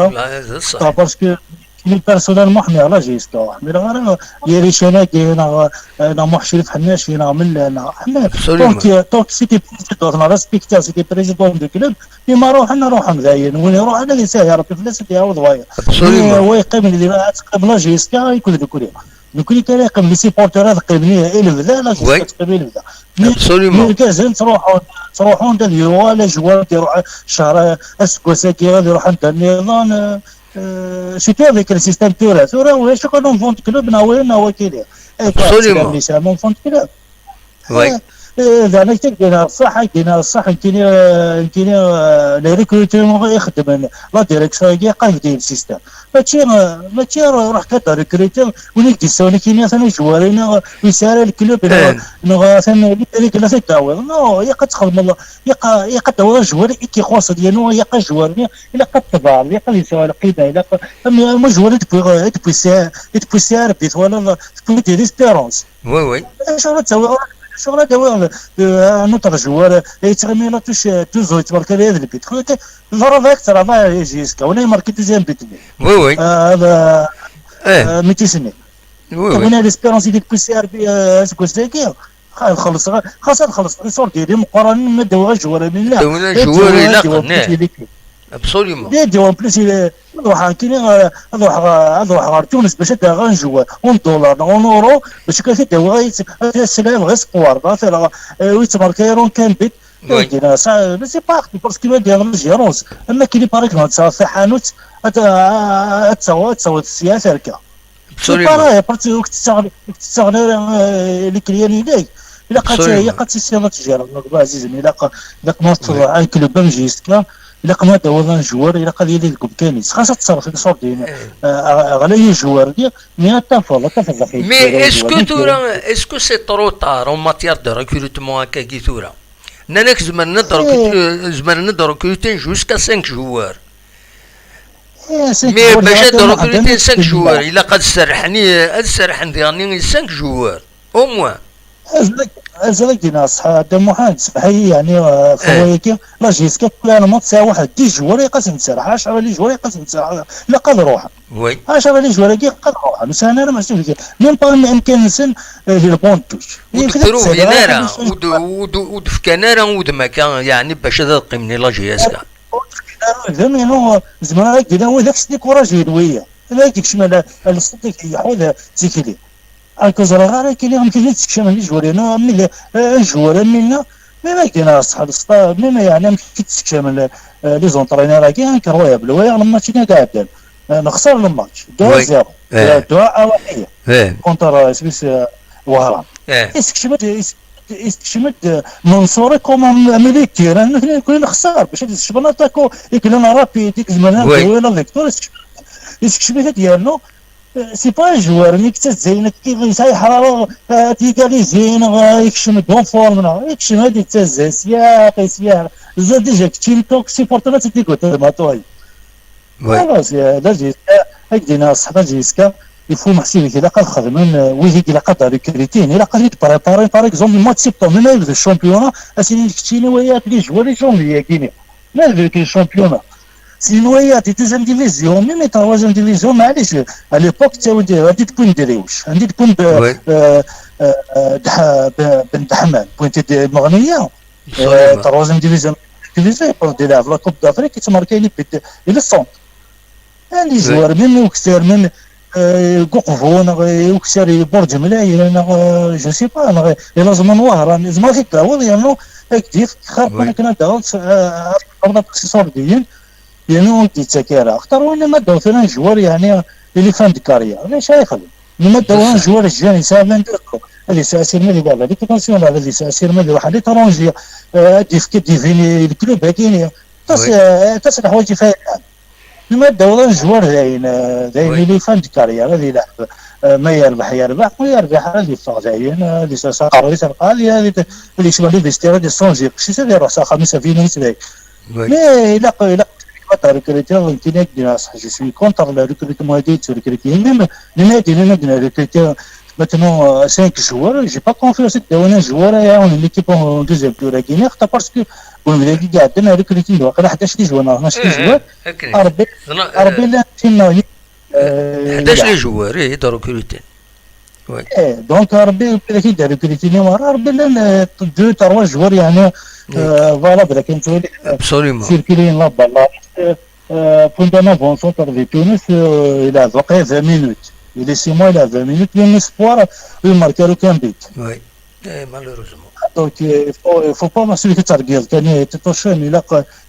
Parce que, nekkini, personnellement, ḥemmleɣ la J S K. Ḥemmleɣ ara Yirican-agi, neɣ, euh, neɣ Muḥ Crif Ḥennaci, neɣ Mella, neɣ ḥemmleɣ. Absolument. Donc, euh, donc, c'est des présidents, neɣ respecter, c'est des présidents de club. Ima ruḥen, ruḥen dayen. Win iruḥen ad yesɛi Rebbi fell-as ad iɛawed wayeḍ. Absolument. Mais wa yeqqimen di, ad teqqim la J S K akked nekkni. Nekkni kan yeqqimen, les supporters ad qqimen i, i lebda, la J S K ad teqqim i lebda. Mais, absolument, mais irgazen ttruḥun, ttruḥun ad yuɣal ajewwar ad iruḥ ccher, aseggas-agi ad iruḥ anda nniḍen, euh, euh, surtout avec le système tura. Tura, ulac akk non vente club, neɣ wayen, neɣ wakili. Absolument. Yesɛa non vente club. Oui. Eh, eh, daɣen, akka d-yenna ṣṣeḥ, akka d-yenna ṣṣeḥ, nekkini, eh, nekkini, eh, les recrutements i xeddmen, la direction-agi, qaf din le système. Mačči, eh, mačči ruḥ kan ad recruter, win i k-d-yessawlen, nekkini, atan ujewwar-ina, ur yesɛi ara le club, neɣ, neɣ atan, eh, la tɛawiḍ. Non, ilaq ad txedmeḍ, ilaq, ilaq ad tawiḍ ajewwar i k-ixuṣṣen, yernu ilaq ajewwar-nni, ilaq ad t-tebɛeḍ, ilaq ad yesɛu lqima, ilaq, am, am ujewwar i d-tewwi, i d-tewwi ssi-, i d-tewwi ssi Rebbi, twalaḍ, tewwi-d l'espérance. Oui, oui. Acuɣer ad tawiḍ Acuɣer ad awiɣ, euh, un autre joueur, euh, yettɣimi la touche, euh, toujours yettmerka la yad lbit. Xulati, ẓra dak ttṛaba jiska, wala yemerka deuxième but-nni. Oui, oui. Euh, euh, eh. Euh, Métis-nni. Oui, oui. Wina l'espérance i d-tewwi C R B, euh, aseggas-agi. Ad xellṣeɣ, xas ad xellṣeɣ iṣurdiyen imeqqranen, ma d-awiɣ ajewwar am winna. D-awiɣ ajewwar ilaqen, eh. Absolument. Ad d-awiɣ plus, ad ruḥeɣ kini, ad ruḥeɣ, ad ruḥeɣ ɣer Tunes bac ad d-aɣeɣ ajewwar, un dollar neɣ un euro, bac akka ad t-id-awiɣ, ad t-sɛiɣ d espoir, ad t-rreɣ, eh, ur yettmerka ara un kan bit. Oui. Agi, ça, mais c'est parti, parce que ma d-yaɣ la gérance. Am akken, par exemple, ad tesɛuḍ taḥanut, ad, ad tawiḍ, ad tawiḍ sya terka. Absolument. C'est pareil, après, tu, ur k-tettaɣ-, ur k-tettaɣ ara, euh, les clients-inek. Ilaq ad, absolument, ilaq ad tissiḍ ad tgirreḍ, ma d aɛzizen, ilaq, ilaq ma teṭṭfeḍ un club am Jiska, ilaq ma d-tawiḍ un joueur, ilaq ad yili deg umkan-is. Xas ad teṣref les sorties, eh, euh, ɣlay ujewwar-nni, mais ad tafeḍ, ad tafeḍ daxel. Mais est-ce que tura, est-ce que c'est trop tard en matière de recrutement akkagi tura? Nnan-ak zemren ad recruter, zemren ad recruter jusqu'à cinq joueurs. Eh, cinq joueurs, mais bac ad recruter cinq joueurs, ilaq ad serrḥen i, ad serrḥen diɣen i cinq joueurs, au moins. Azal-agi neɣ ṣṣeḥ, a Dda Muḥend, smeḥ-iyi, yeɛni, eh, xewwa-agi, la Jiska, actuellement, tesɛa waḥed dix joueurs, ilaq ad sen-tserreḥ, ɛecra les joueurs, ilaq ad sen-tserreḥ, ilaq ad ruḥen. Oui. Ɛecra les joueurs-agi, ilaq ad ruḥen, ur sɛin ara ma s-, même pas amkan-nsen, eh, di lbon touche. Ur d-provin ara, ur d-, ur d-, ur d-fkan ara udem akka, yeɛni bac ad qqimen i la Jiska. Ur d-fkan ara udem, inu, zemreɣ ad d-iniɣ widak s découragé n wiya. Ad ak-d-kecmen ar, ar leṣdaq iḥud tikli. Ar k-ẓreɣ ara kini amek i d-ttekcamen les joueurs, inu, am, eh, joueur am winna, même ad k-d-iniɣ ṣṣeḥ, leṣdaq, même yeɛni amek i d-ttekcamen, eh, les entraîneurs-agi, incroyable. Wiyaḍ le match-nni i d-iɛeddan. Eh, nexṣer le match. Deux à zéro. Oui. Eh. Deux à un. Eh. Contre, eh, isem-is, eh, Wehran. Eh. Isekcem-d, is-, isekcem-d, eh, Mansouri comme un, un milieu de terrain. Nutni nekkni nexṣer. Bac ad isekcem un attaquant i yellan rapide, i izemren ad yawi la victoire, isekcem-, isekcem-it-id yernu. Eh, c'est pas un joueur, nekk ttazzayen akka, yesɛa yeḥrara, eh, ad yegalizi, neɣ, eh, yekcem-d en forme, neɣ, yekcem ad yettazzay, sya, sya. Zad déjà keččini, donc, supporter ad tt-id-igut, ma toi. Oui. Alors, c'est, euh, la J S K, ad k-d-iniɣ ṣṣeḥ, la J S K, il faut meḥsib-ik, ilaq ad xedmen, euh, wid i ilaq ad recrutin, ilaq ad t-id-préparen, par exemple, le mois de septembre, même avec le championnat, ad s-inin keččini, waya, les joueurs, les janvier-agi-ni. Même avec le championnat. Sinon, waya, di deuxième division, même la troisième division, maɛlic, à l'époque, tu vois, عندي تكون درويش، عندي تكون ب-, oui, euh, euh, euh, دح-, ب-, بن دحمان, كنت د-, مغنية. Absolument. Euh, troisième division, division, يقعد يلعب la Coupe d'Afrique, يتماركا les buts, les centres. يعني oui, joueurs, même يكسر, même, euh, ققفو, نغ-, يكسر برج ملايين, نغ-, je sais pas, نغ-, يلازم نوهران, زعما غير تعوض, يعني, هكذا خاف oui, من كنا داونت, آه، قبل التصوير ديال, يعني, ونتي تساكيرا. اختار وين ما داو ثلاثة joueurs, يعني, اللي fin de carrière. علاش يخدم؟ لما داو un joueur jeune, يسعى vingt-deux ans. هذه ساسير مالي بابا, les professionnels, هذه ساسير مالي واحد l'étranger. آه، ديف كي ديفيني الكلوب هكيني. تص-, oui, آه، تصلح وجهي فيها. لما داو un joueur داين, آه، داين oui, اللي fin de carrière, هذه يلعب, آه، ما يربح يربح, ما يربح هذه يفضل داين, آه، هذه ساسا قروي تلقى هذه, هذه ت-، اللي يسمى les vestiaires, هذه سونجي. شي سيدي يروح ساخا من سفينة يتبعي. Oui. Mais il a, il a pas recruté, donc, il est bien, je suis contre le recrutement des Turcs. Même, même, même, même recruter maintenant, euh, cinq joueurs, j'ai pas confiance dans un joueur, il y a une équipe en deuxième tour à Guinée, parce que, bon, il a dit, il y a deux recrutés, donc, là, حداش les joueurs, non, حداش les joueurs. Eh, eh, ok. Arbi, Arbi, là, c'est, euh, حداش les joueurs, eh, de recruter. Oui. Eh, donc, Arbi, il a dit, recruter, mais Arbi, là, deux, trois joueurs, يعني, oui, euh, voilà, بلا كنت, absolument, circuler la balle. Euh, euh, pendant l'avant-centre de Tunis, euh, il a joué vingt minutes. Il est six mois, il a vingt minutes. Il y a un espoir, il marque aucun but. Oui. Eh, malheureusement. Donc, euh, il faut, il faut pas masser le target. كان تتوشن, il a,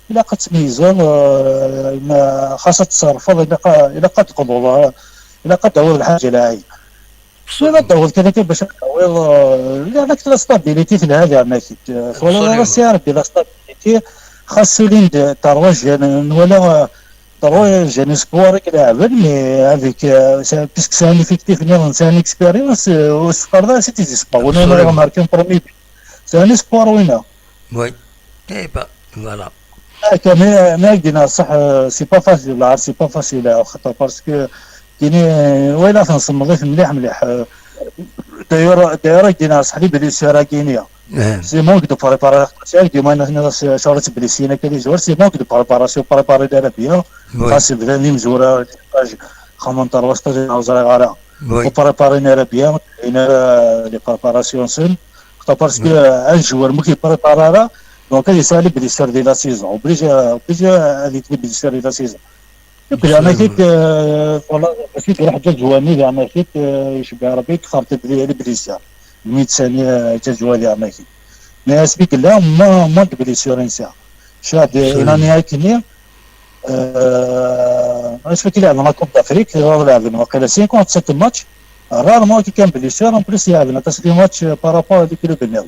il a quatre maisons, euh, ما خاصة تصرف, il a, il a quatre قبول, il a quatre دعوة الحاجة لهاي. Absolument. ما دور كذا كيف باش تعويض, آه، لا، هذاك la stabilité في هذا ما كنت. Absolument. ولا سي ربي la stabilité. خاصو لين د-, trois jeunes, ولا, آه, trois jeunes espoirs يلعبن, mais avec, آه, c'est, puisque c'est un effectif, c'est une expérience, آه, والصفر هذا c'est des espoirs. ولا ما, absolument, remarqué en premier. C'est un espoir, وينا. Oui. Eh ben, voilà. هكا, mais, mais قلنا صح, آه, c'est pas facile, آه, c'est pas facile, آه, خاطر parce que كاين, آه, ويلا تنصمض مليح مليح, آه, D'ailleurs, d'ailleurs, ad k-d-iniɣ ṣṣeḥ, les blessures-agi-nni, c'est manque de préparation. Dima nniɣ-as, caret blessures-agi les joueurs, c'est manque de préparation, préparer ara bien. Xas bdan imezwura, stage, xemmemeɣ ar stage, ur ẓriɣ ara. Ur préparer ara bien, ur ara les préparations-nsen. Parce que un joueur mu k-yepprépare ara, donc ad yesɛu les blessures di la saison. Obligé, obligé ad yekk les blessures di la saison. Yeɛna-t-id, euh, voilà, mačči d Ḥaǧǧaǧ Wani, yeɛna-t-id, euh, icebbeḥ Rebbi, kexxert-d di les blessures. Imi d sani, euh, Ḥaǧǧaǧ Wani yeɛna-t-id. Mais asmi yella, ma, ma d blessure i nesɛa. Cad, une année akkenni, euh, asmi k-lɛeben la Coupe d'Afrique, lɛeben waqila cinquante-sept matchs, rarement ki kan blessure, en plus lɛeben aṭas des matchs, euh, par rapport à des clubs nniḍen.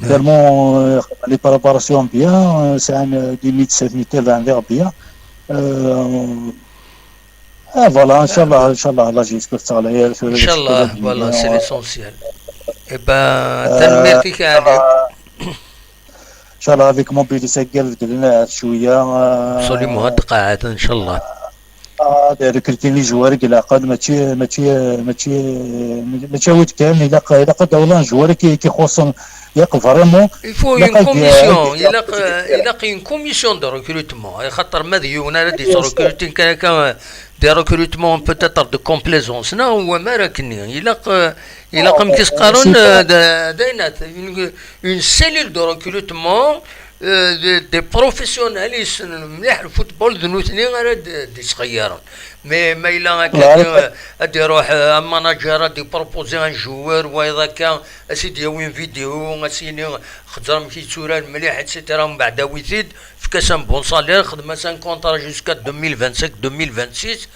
Tellement, euh, les préparations bien, euh, c'est un, euh, des médecins qui étaient bien. Euh, ah, voilà, inchallah, inchallah, Allah j'espère que ça va aller. Inchallah, voilà, c'est l'essentiel. Eh ben, tanemmirt-ik a Ali. Inchallah, avec mobilité, قال لنا شوية. Absolument, ad tqeɛɛed, inchallah. Ah, ad recruter les joueurs, ilaq, mačči, mačči, mačči, mačči awid kan, ilaq, ilaq ad d-awḍen joueurs qui, qui xuṣṣen, ilaq vraiment. Il faut une commission, ilaq, ilaq une commission de recrutement, xaṭer ma d yiwen ara d-yettrecrutin kan akka, des recrutements peut-être de complaisance, neɣ wamar akkenni, ilaq, ilaq amek i s-qqaren, d, d ayen, une, une cellule de recrutement, euh, des, des professionnels yessnen mliḥ le football, d nutni ara d-, d-yesɣeyyaren. Mais ma yella akka, ad d-iruḥ, euh, un manager ad d-iproposer un joueur, wayeḍ akka, ad s-id-yawi une vidéo, ad s-yini xeẓẓer amek yetturar mliḥ, et cetera. Mbeɛd awi-t-id, efk-as un bon salaire, xdem-as un contrat jusqu'à deux mille vingt-cinq, deux mille vingt-six.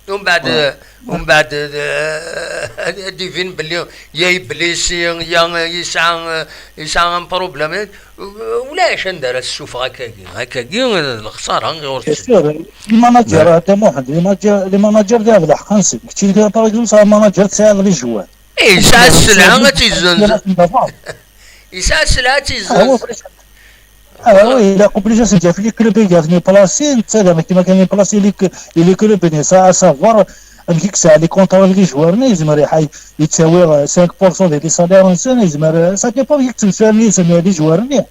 Umbeɛd, umbeɛd, euh, ad d-ibin belli ya blessé, ya yesɛa, yesɛa un problème. Ulac anda ara s-ssufeɣ akkagi. Akkagi d lexsara ɣur-sen. Bien sûr, les managers, a Dda Muḥend, les managers, les managers d lḥeqq-nsen. Kečči, par exemple, tesɛiḍ manager, tesɛiḍ les joueurs. Eh, yesɛa sselɛa ad tt-izzenz. Yesɛa sselɛa ad tt-izzenz. Ah oui, il est obligé, c'est-à-dire, les clubs, il y a les placés, c'est-à-dire, كيما كاين les placés, les clubs, ça, à savoir, amek i yesɛa les contrats d les joueurs-nni, yezmer yettawey cinq pour cent des salaires-nsen, yezmer, ça dépend, amek i yettemsefham yid-sen les joueurs-nni.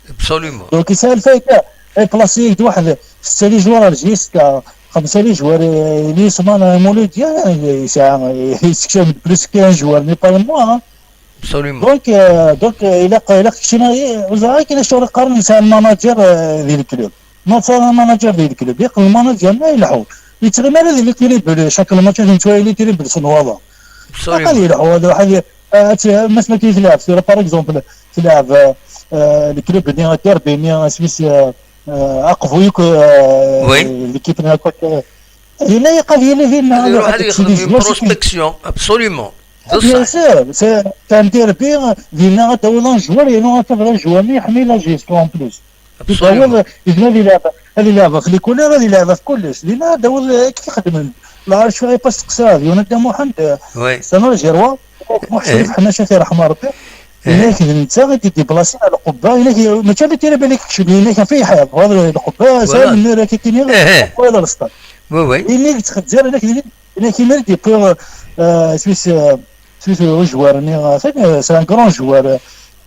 Absolument. Donc, yesɛa lfayda, les placés d waḥed, setta les joueurs algéristes, xemsa les joueurs, euh, les semaines, un Mouloudien, yesɛa, yessekcam plus qu'un joueur, n'est pas le moins, hein. Absolument. Donc, euh, donc, euh, ilaq, ilaq keččini, ur ẓriɣ akken acu ara qqaren, nesɛa lmanager, euh, di leklub. Ma tesɛiḍ lmanager di leklub, ilaq lmanager-nni ad yelḥu. Ur yettɣimi ara di les tribunes, chaque match ad nettwali les tribunes s nnwaḍer. Ilaq ad yelḥu, ad, ad, ad, ma asmi akka i tleɛɛeb tura, par exemple, tleɛɛeb, euh, euh, leklub-nni, derby-nni, isem-is, euh, euh, Aqbu yakk, euh, l'équipe-nni akk, euh, dinna ilaq ad yili dinna, ad yexdem une prospection, absolument. Bien sûr, c'est un derby, dinna ad d-tawiḍ un joueur, yernu ad tafeḍ un joueur-nni yeḥmi la gestion en plus. Ad t-tawiḍ, yezmer ad yelɛeb, ad yelɛeb ɣef les couleurs, ad yelɛeb ɣef kullec. Dinna ad d-tawiḍ akken i xedmen. La, je ferai pas steqsaɣ, Yunus Dda Muḥend, c'est un Algérois, Muḥsin Ḥnac, ad t-yerḥem Rebbi. Yenna-ak d netta i d-idiblasyen ar Lqubba, yenna-ak mačči ala tira balak keččem, yenna-ak ɣef iḥab, ɣer Lqubba, sɛan nnur akka kini, wala lesṭad. Yenna-ak yettxezzir, yenna-ak d Nekk, imir d-yewwi, euh, isem-is, euh, isem-is ujwar-nni, euh, c'est un grand joueur,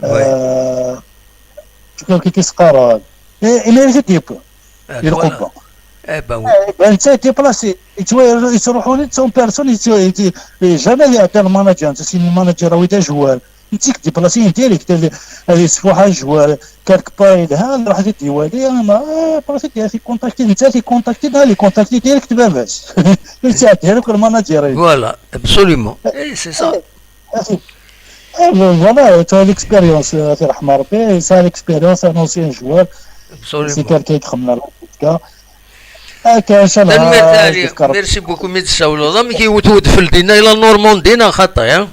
euh, amek i s-qqaren, euh, imir i t-id-yewwi di Lqubba. Eh ben, netta déplacé, yettruḥu-d cent personnes, jamais yeɛṭi lmanager, netta si lmanager awi-d ajwar. Netta i k-déplacé direct, ad, ad yesfuḥ ajwar, quelque part yelha, ad iruḥ ad t-id-iwali, ama, ah, après, ad t-id-contacté, netta ad t-contacté, ad t-contacté direct baba-s. Ur yettɛeddi ara akk lmanager-agi. Voilà, absolument. Eh, c'est ça. Eh, eh, voilà, tu as l'expérience, euh, ad t-yerḥem Rebbi, yesɛa l'expérience, un ancien joueur. Absolument. C'est quelqu'un qui ixeddem la politique. Akka, inchallah. Tanemmirt a Ali, merci beaucoup mi d-tsawleḍ. Amek iwet wedfel dinna, i la Normandie neɣ xaṭi, hein?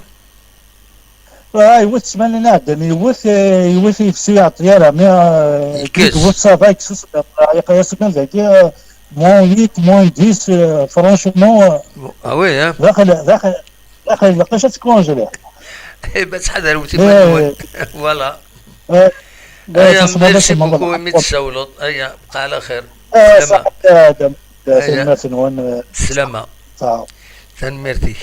Ah, yiwet ssmana iɛeddan, yiwet, eh, yiwet yefsi yeɛṭi ara, mi, eh, yekkes. Yiwet ça va, yekkes usebbab, yeqqa-yas kan dagi, eh, moins huit, moins dix, eh, franchement, eh, ah oui, hein? Daxel, daxel, daxel, lqac ad tkonjli. Eh, bas ḥadret iman-nwen. Voilà. Eh, merci beaucoup, imi d-tsawleḍ. Aya, bqa ɛla xir. Eh, slama. Ṣaḥit, eh, Adam. Aya. Tanemmirt-nwen, eh, slama. Tanemmirt-ik.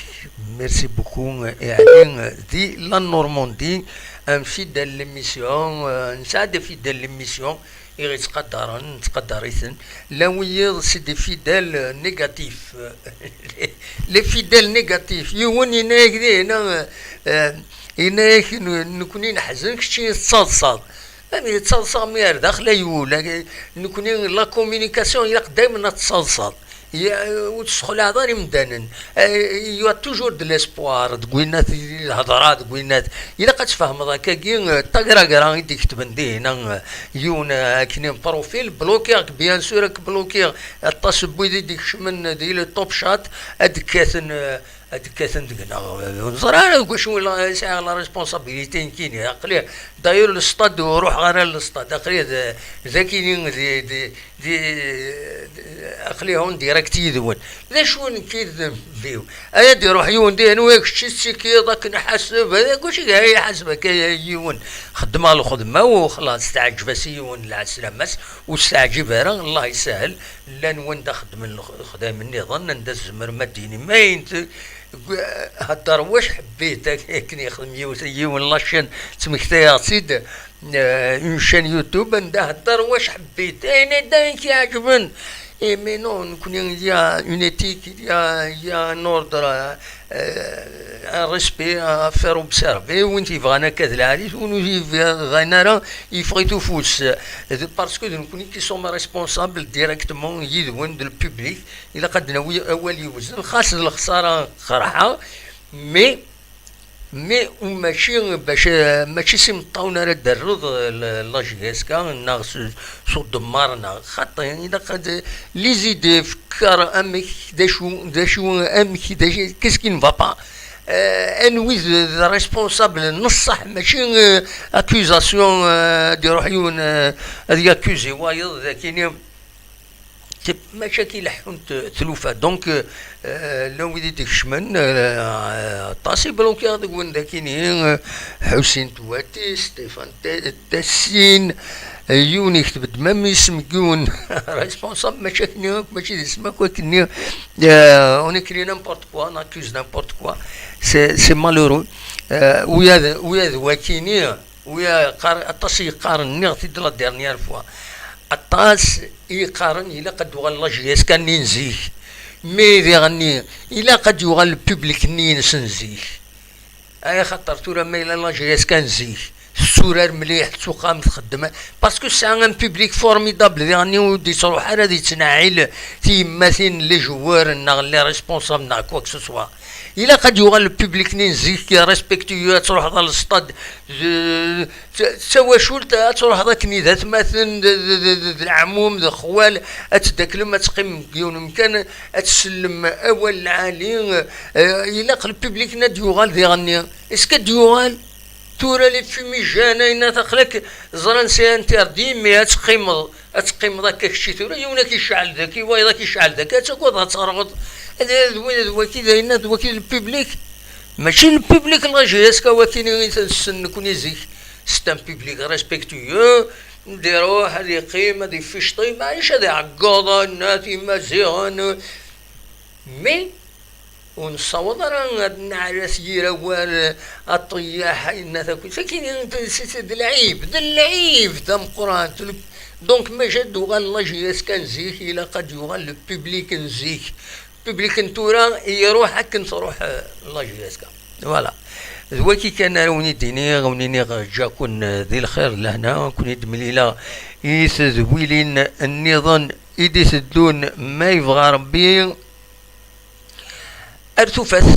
Merci beaucoup, euh, et Ali, euh, di la Normandie, un fidèle l'émission, euh, نسعد fidèle l'émission, i ɣ-yettqadaren, nettqadar-iten. Llan wiyiḍ, c'est des fidèles, euh, négatifs. Les fidèles négatifs. Yiwen yenna-yak dihin, euh, euh, yenna-yak, n-, nekni neḥzen, kečči tettaḍsaḍ. Ami yettaḍsa mi ar daxel ay wul. Nekni, la communication, ilaq daymen ad tettaḍsaḍ. Ya, ur tessexlaɛeḍ ara imdanen. Eh, il y a toujours de l'espoir, deg winat, di lhedra, deg winat. Ilaq ad tfehmeḍ akkagi, eh, tagragra i d-iketben dihin, eh, yiwen, eh, akken profil, blokiɣ-k, bien sûr, ad k-blokiɣ. Aṭas n wid i d-ikecmen di le top chat, ad d-kkaten, eh, ad d-kkaten deg-neɣ. Ur neẓri ara deg wacu la, sɛiɣ la responsabilité nekkini. Aql-i, d'ailleurs, le stade, ur ruḥeɣ ara le stade. Aql-i d, d akini, di, di, di, aql-i en direct yid-wen. D acu nekki d mbiw? Ay ad iruḥ yiwen dihin, wa kečč i tettikiḍ, ad k-nḥaseb, d acu i iḥaseb akka yiwen? Xeddmeɣ lxedma-w, xlaṣ, teɛǧeb-as i yiwen, lɛeslama-s, ur s-teɛǧib ara, Allah isahel. Llan wanda xeddmen lexdayem nniḍen, anda tzemrem ad d-tinim ayen t-, hedder wac ḥebbit, ak-, akken yexdem yiwet, yiwen la chaîne, ttmektayeɣ-tt-id, euh, une chaîne YouTube, anda hedder wac ḥebbit, ayen, ayen k-iɛeǧben. Eh, mais non, nekni, il y a une éthique, il y a, il y a un ordre, euh, euh, un respect à faire observer. Win t-yebɣan akka d lɛali, win ur yebɣan ara, yeffeɣ-it ufus. Parce que d nekni qui sommes responsables directement yid-wen, d le public. Ilaq ad d-nawi awal yewzen, xas d lexsara qerḥeɣ, mais, mais mačči bac, mačči s imeṭṭawen ara d-terreḍ la, la J S K neɣ s, s udemmar neɣ xaṭi, ilaq ad, les idées, fker amek, d acu, d acu, amek, d acu, qu'est-ce qui ne va pas? Euh, anwi d, d responsable n ṣṣeḥ, mačči, euh, accusation, euh, ad iruḥ yiwen, euh, ad yakuzi wayeḍ d akini. Tip, mačči akka i leḥḥunt tlufa. Donc, euh, llan wid i d-ikecmen, euh, aṭas i blokiɣ deg wanda akini, euh, Ḥusin Twati, Stéphane Ta-, Tassin, euh, yiwen ikteb-d même isem n yiwen responsable, mačči akni akk, mačči d isem akk akni, euh, on écrit n'importe quoi, on accuse n'importe quoi. C'est, c'est malheureux. Euh, wiyaḍ, wiyaḍ wakini, Wi qqar-, aṭas i yeqqaren, nniɣ-t-id la dernière fois, aṭas i yeqqaren ilaq ad d-tuɣal la J S K-nni n zik. Mi diɣenni, ilaq ad d-yuɣal le public-nni-ines n zik. Ay axaṭer tura ma yella la J S K n zik, tetturar mliḥ, tettuqam, txeddem, parce que tesɛa un public formidable, diɣenni ur d-yettruḥ ara ad yettnaɛil tiyemmatin, les joueurs, neɣ les responsables, neɣ quoi que ce soit. Ilaq ad d-yuɣal le public-nni n zik, respectueux, ad truḥeḍ ɣer le stade, d, d, d tawacult, ad truḥeḍ akken d atmaten, d, d, d, d, d leɛmum, d xwal, ad teddaklem, ad teqqimem deg yiwen umkan, ad tsellem awal lɛali, eh, ilaq le public-nni ad d-yuɣal diɣenni. Est-ce que ad d-yuɣal? Tura les fumigènes, ayen-a taqlak, ẓran c'est interdit, mais ad teqqimeḍ, ad teqqimeḍ akka kečči tura, yiwen ad k-icɛel daki, wayeḍ ad k-icɛel daki, ad tagadeḍ ad terɣeḍ. Ad, ad win, ad waki d ayen, ad waki d le public. Mačči le public la J S K wakini i t-nessen nekni zik. C'est un public respectueux, ad iruḥ, ad iqqim, ad ifficṭi, maɛlic ad iɛeggeḍ, ad nat imaziɣen. Mais ur nessaweḍ ara ad neɛra s yir awal, aṭeyyaḥ, ayen-a takk. Sakini, c'est, c'est de lɛib, d lɛib d ameqqran. Donc, maca ad d-uɣal la J S K n zik, ilaq ad d-yuɣal le public n zik. Public n tura iruḥ akken truḥ, eh, la J S K. Voilà. D waki kan ara wen-id-iniɣ, wen-iniɣ ǧǧa-ken, eh, di lxir d lehna, ken-id-mlileɣ i tedwilin nniḍen i d-iteddun ma yebɣa Rebbi. Ar tufat,